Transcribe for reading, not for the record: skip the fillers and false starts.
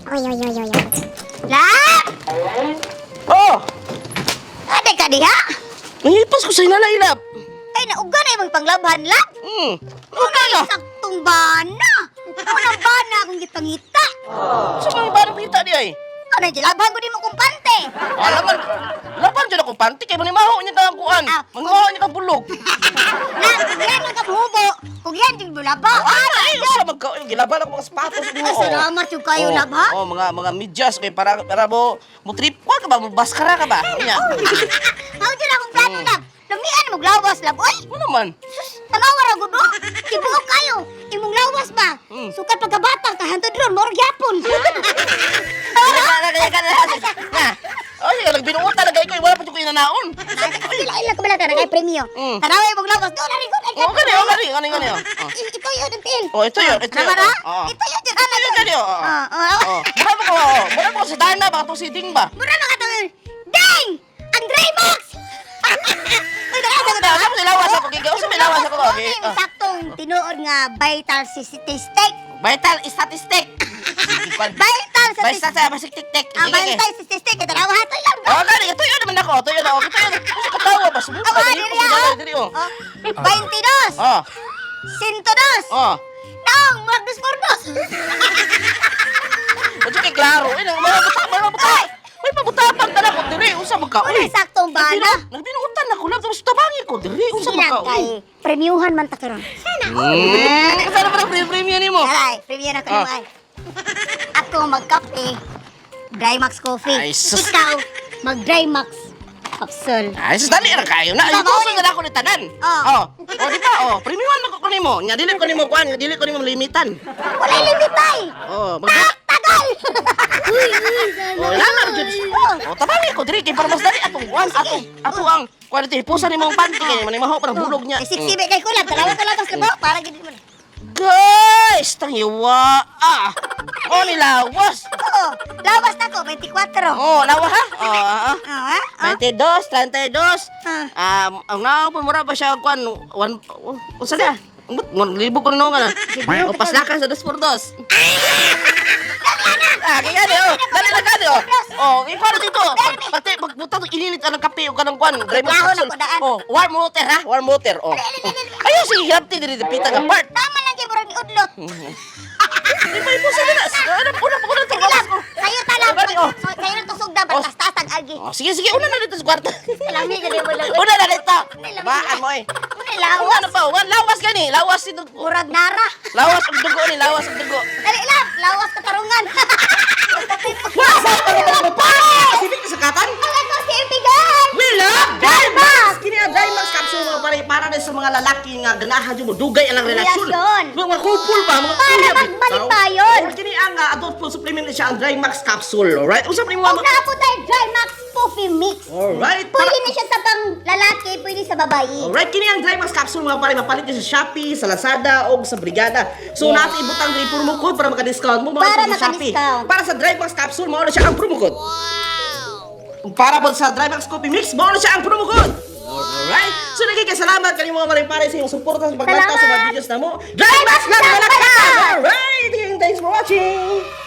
Oy, oy, oy, oy, oy. Lap! Oh! Ate ka diha? Nangipas ko sa hinala-ilap. Ay, nauga na imong panglabhan, lap. Uga na. Saktong bana. Unang bana akong gipangita. Sa mga barang kita di ay. Ano, gilabhan ko di mo kong pante. Ah, laban. Laban dyan akong panty kay manimaho niya kang kuan. Ah. Manimaho niya kang bulog. Na, kung yan ang kabubo, kung yan yung bulaba. Ah, ay, usa magka gilaban ako mga sapatos mo. Ay, salamat yung kayo, Oh, lab, ha? Oh, mga medyas kay para mo trip kuan ka ba, mo baskara ka ba? Unya. Mao dyan akong plano, lab. Lamian mo lawas, lab. Oy, Ano naman? sus, tanawa ra gud, oh. Tibuok kayo. Imong lawas ba? Sukat pagkabata, kahantod ron, murag yapon. Na. Ay, nagbinuotan na gay ko, wala pa jud ko inanaon. Ila ko bala kay premyo. Tanawa imong lawas. Doon na rin gud. Oh, gani, oh, gani, gani, gani. Oh. Ito yun ang tiil. Oh, ito yun, ito yun. Tama na? Oo. Ito yun, yun. Ano Ito yun, gani, oh. Oo, oo. Oh, mura mo ko, oh. Mura mo ko sa dana, baka to si Ding ba? Mura mga tawin. Ding! Ang Drymax! Uy, tara, Ano na, sa may lawas ako, gigaw sa may lawas ako, okay. Okay, saktong tinuod nga vital statistic. Vital statistic. Vital Basta statistic. sa basik tik tik. Ah, vital statistic. Ito na, ito lang. Oh, gani, ito yun naman ako. Ito yun ako. Ito yun. Kasi katawa ba? Subukan. Awa, Dili diri ko ah. diri oh. Oh, 22. Oh, 102. oh. Naong, murag dos por dos. Unsa kay klaro? Eh, nang mga buta, mga buta. May pabutapang ta na ko diri unsa magka? Wala saktong bana. Nagbinuotan ako lang tapos tabangi ko diri unsa Sige lang, magka? kay premiuhan man ta karon. Sana. Sana pa premium nimo. Aray, premium na ko nimo ay. Ako magkape, Drymax coffee. Ay, sus. Ikaw, mag Drymax capsule. Ay, sus, dali ra kayo na. Ay, Ba, gusto na ako ni tanan. Oh. Oh. Oh, di ba? Oh, premiuman man ko nimo. Nya dili ko nimo kuan, dili ko nimo limitan. Walay limitay. Oh, mag Tagal. Uy, uy, Oh, lala jud. Oh, tabangi ko diri kay para mas dali atong kuan, atong ato ang quality pusa nimo ang panty kay manimaho pa ng bulog niya. Eh, sexy ba kay kulang? Tanawa ko lang pas para gid mo. Guys, tangyawa. Ah. Oh, ni lawas. Oo, lawas na ko 24. Oh, lawa ha? Oh, ah, ah. Ah, ha? Ah. 22, 32. Ah. Ang naon po mura pa siya kuan one oh, unsa na? Ngon libo ko no nga. O paslakan sa 2 por 2. Ah, kaya gani oh. Dali na gani oh. Oh, ikaw dito. Pati pagbutang ininit ang kape o kanang kuan. Driver Lahon capsule. ako daan. Oh, warm water ha, warm water. Oh. Ayaw sige hirap ti diri pita nga part. Tama lang kay murag ni udlot. Di ba ipo sa nila? Ano una pa ko na Sige lang, sayo ta lang. Oh, gani, oh. Sayo lang tusog na, Oh. taas tag agi. Oh, sige sige, una na dito sa kwarto. Lami gani mo lang. Una na dito. Lami. Baan mo eh. Una Una lawas. na pa, wan lawas gani, lawas si dugo. Murag nara. Lawas og dugo ni, lawas og dugo. Dali lang, lawas katarungan. Wasa pa rin pa! Sibig sa katan? Ang ako si Impigan! We love Drymax! Kini ang Drymax capsule mga pare para na sa mga lalaki nga ganahan jud mo dugay ang relasyon. Relasyon. Mga couple ba, mga Para kuya, magbalipayon. Or kini ang adult food supplement na siya ang Drymax capsule, alright? Unsa pa nimo Huwag na po tayo Drymax Coffee Mix. Alright. Pwede na siya sa pang lalaki, pwede sa babae. Alright, kini ang Drymax capsule mga pare mapalit niyo sa Shopee, sa Lazada o sa Brigada. So yes. Natin ibutang diri promo code para maka-discount mo mga Para sa Shopee. maka-discount. Para sa Drymax capsule mao na siya ang promo code. Para po sa Drymax Coffee Mix, mao na siya ang promo code. Alright? So naging salamat kanimo mga pare pare sa inyong suporta sa paglantaw sa mga Salamat! videos namo. Drymax lang Drymax malakas! lang! Alright! Thanks for watching!